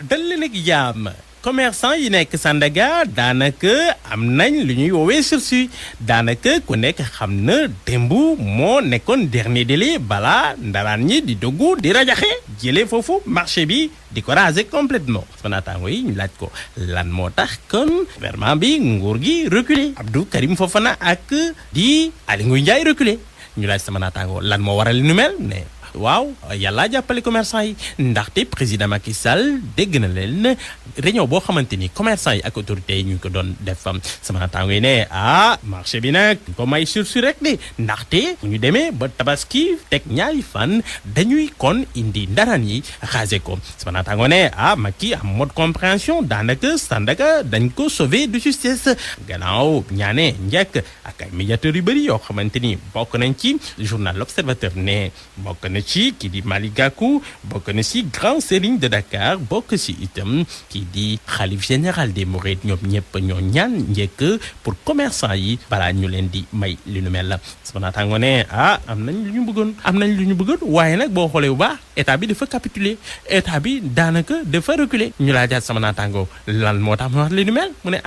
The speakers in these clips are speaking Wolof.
dal leen ak jàmm commerçant yi nekk Sandaga daanaka am nañ lu ñuy woowee sursis daanaka ku nekk xam na démb moo nekkoon dernier délai balaa ndaraan ñi di dugg di rajaxe jëlee foofu marché bi di ko raser complètement sama naataango yi ñu laaj ko lan moo tax kon gouvernement bi nguur gi reculé Abdou Karim Fofana ak di Aly Ngouille Ndiaye reculé ñu laaj sama naataango lan moo waral nu mel ne waaw yàlla jàppale commerçant yi ndaxte président Macky Sall dégg na leen réunion boo xamante ni commerçant yi ak autorités yi ñu ko doon def sama naataango yi ne marché bi nag ko may sursis rek de ndaxte bu ñu demee ba tabaski teg ñaari fan dañuy kon indi ndaraan yi xaase ko sama naataango ne Macky am mode compréhension daanaka Sandaga dañ ko sauver de justesse gannaaw ñaane njëkk ak ay médiateurs yu bëri yoo xamante ni bokk nañ ci journal L'Observateur ne bokk na ci kii di Malick Gakou bokk na ci grand serigne de Dakar bokk ci itam kii di xalif général des Mourides ñoom ñëpp ñoo ñaan njëkk pour commerçant yi balaa ñu leen di may li nu mel la sama naataango ne am nañ lu ñu bëggoon waaye nag boo xoolee bu baax état bi dafa capituler état bi daanaka dafa reculer ñu laa jaat sama naataango lan moo tax ma wax li nu mel mu ne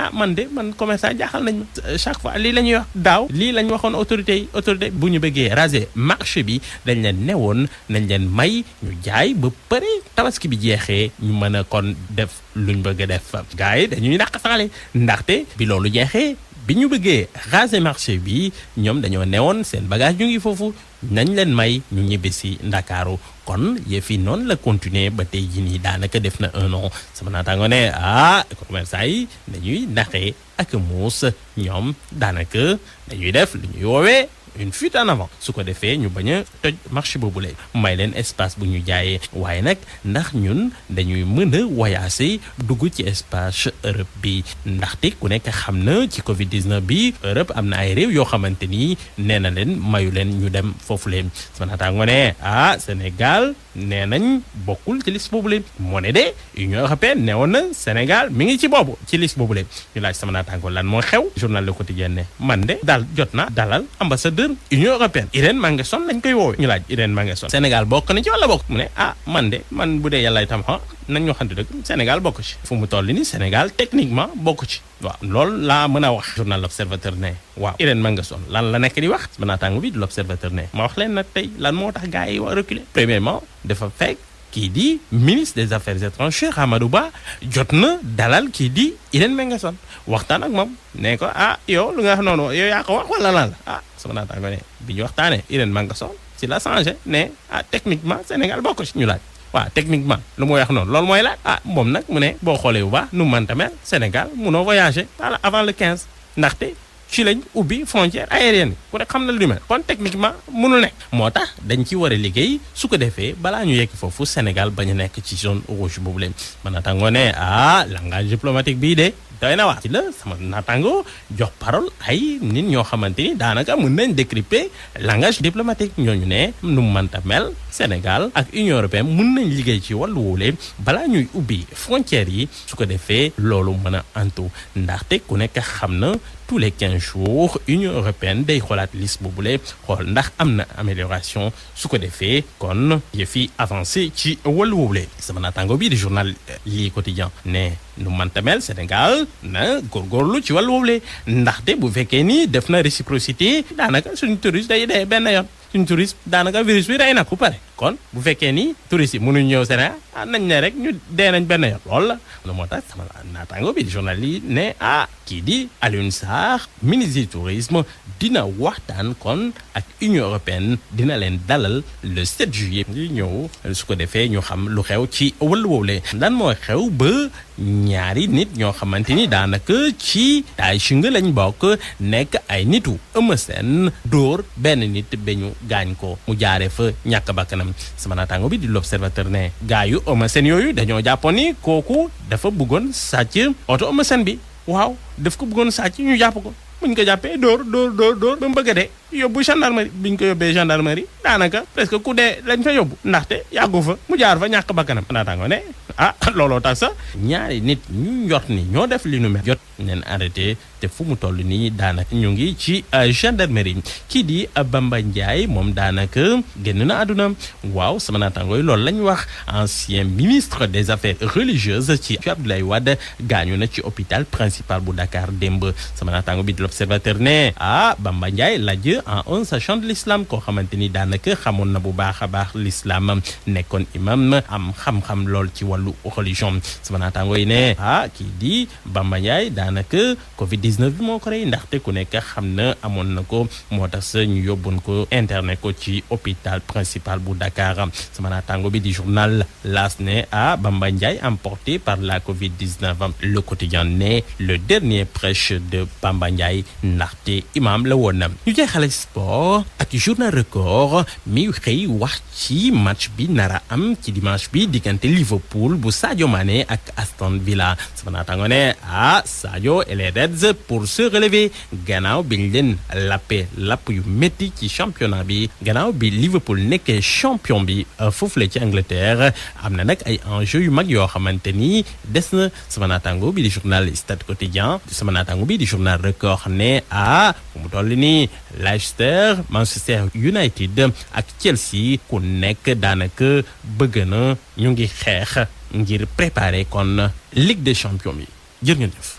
man commerçant jaaxal nañ ma chaque fois lii la ñuy wax daaw lii la ñu waxoon autorité bu ñu bëggee raser marché bi dañ leen newoon nañ leen may ñu jaay ba pare tabaski bi jeexee ñu mën a kon def luñ bëgg a def gars yi dañuy naq saxale ndaxte bi loolu jeexee bi ñu bëggee raser marché bi ñoom dañoo newoon seen bagage ñu ngi foofu nañ leen may ñu ñibbi si Ndakaaru kon yëf yi noonu la continuer ba tey jii nii daanaka def na 1 an sama naataango ne commerçant yi dañuy naxee ak muus ñoom daanaka dañuy def lu ñuy woowee une fuite en avant su ko defee ñu bañ a toj marché boobule may leen espace bu ñu jaayee waaye nag ndax ñun dañuy mën a voyager dugg ci espace Europe bi ndaxte ku nekk xam na ci Covid 19 bi Europe am na ay réew yoo xamante ni nee na leen mayu leen ñu dem foofu leen sama naataango ne Sénégal nee nañ bokkul ci liste boobule moo ne de Union européenne nee woon na Sénégal mi ngi ci boobu ci liste boobule ñu laaj sama naataango lan moo xew journal Le Quotidien ne man de daal jot na dalal ambassadeur Union européenne Irène Mangasson lañ koy woowee ñu laaj Irène Mangasson Sénégal bokk na ci wala bokk mu ne man bu dee yàlla itam nañ ñu waxante dëgg Sénégal bokk ci fu mu toll ni Sénégal techniquement bokk ci waaw loolu laa mën a wax journal L'Observateur ne waaw Irène Mangasson lan la nekk di wax sama naataango bi L'Observateur ne ma wax leen nag tey lan moo tax gars yi reculer premièrement dafa fekk kii di ministre des affaires étrangères Amadou Ba jot na dalal kii di Irène Mangasson waxtaan ak moom ne ko yow lu nga xam noonu yow yaa ko wax wala lan la sama naataango ne bi ñu waxtaanee Irène Mangasson ci la changé ne techniquement Sénégal bokk ci ñu laaj waaw techniquement lu muy wax noonu loolu mooy laaj moom nag mu ne boo xoolee bu baax nu mu mënta mel Sénégal munoo voyager avant le 15 ndaxte ci lañ ubbi frontière aérienne ku nekk xam na lu mel kon techniquement mënul nekk moo tax dañ ci war a liggéey su ko defee balaa ñu yegg foofu Sénégal bañ a nekk ci zone rouge boobu leen ma naataango ne langage diplomatique bii de doy na wax ci la sama naataango jox parole ay nit ñoo xamante ni daanaka mën nañ décrypter langage diplomatique ñooñu ne nu mu mënta mel Sénégal ak Union européenne mën nañ liggéey ci wàllu woole balaa ñuy ubbi frontières yi su ko defee loolu mën a antu ndaxte ku nekk xam na tous les 15 jours Union européenne day xoolaat liste boobule xool ndax am na amélioration su ko defee kon yëf yi avancé ci wàllu woole sama naataango bii di journal lii quotidien ne nu mënta mel Sénégal na góorgóorlu ci wàllu woole ndaxte bu fekkee ni def na réciprocité daanaka suñu touriste day dee benn yoon suñu touriste daanaka virus bi rey na ku pare kon bu fekkee ni touristes yi mënuñ ñëw Sénégal nañ ne rek ñu dee nañ benn yoon loolu la moo tax sama naataango bi di journal yi ne kii di Alioune Sarr ministre du tourisme dina waxtaan kon ak Union européenne dina leen dalal le 7 juillet di ñëw su ko defee ñu xam lu xew ci wàllu woowule lan moo xew ba ñaari nit ñoo xamante ni daanaka ci taay shinga lañ bokk nekk ay nitu Eumeu Sène dóor benn nit ba ñu gaañ ko mu jaaree fa ñàkk bakkanam sama naataango bi di L'Observateur ne gaa yu Eumeu Sène yooyu dañoo jàppoon ni kooku dafa bëggoon sàcc oto Eumeu Sène bi waaw daf ko bëggoon sàcc ñu jàpp ko buñ ko jàppee dóor ba mu bëgg a dee yóbbu gendarmerie biñ ko yóbbee gendarmerie daanaka presque ku dee lañ fa yóbbu ndaxte yàggu fa mu jaar fa ñàkk bakkanam naataango ne looloo tax sax ñaari nit ñu njort ni ñoo def li nu mel jot neen arrêté te fu mu toll nii daanaka ñu ngi ci gendarmerie kii di Bamba Ndiaye moom daanaka génn na àdduna waaw sama naataangooy loolu lañ wax ancien ministre des affaires religieuses ci Abdoulaye Wade gaañu na ci hôpital principal bu Dakar démb sama naataango bi di l'Observateur ne Bamba Ndiaye lajj en un sachant de l'islam koo xamante ni daanaka xamoon na bu baax a baax l'islam nekkoon imam am xam-xam lool ci wàllu religion sama naataango yi ne kii di Bamba Ndiaye daanaka Covid-19 bi moo ko rey ndaxte ku nekk xam na amoon na ko moo tax sa ñu yóbboon ko internet ko ci hôpital principal bu Dakar sama naataango bi di journal L'As ne Bamba Ndiaye emporté par la Covid-19 le quotidien ne le dernier prêche de Bamba Ndiaye ndaxte imam la woon na ñu jeexale sport ak journal record mi xëy wax ci match bi nara am ci dimanche bi diggante Liverpool bu Sadio Mané ak Aston Villa sama naataango ne Sadio et les Reds pour se relever gannaaw biñ leen lapp yu métti ci championnat bi gannaaw bi Liverpool nekkee champion bi foofule ci Angleterre am na nag ay enjeux yu mag yoo xamante ni des na sama naataango bi di journal Stade Quotidien sama naataango bi di journal Record ne fu mu toll nii Leicester Manchester United ak Chelsea ku nekk daanaka bëgg na ñu ngi xeex ngir préparer kon Ligue des Champions bi jërë ngeen jëf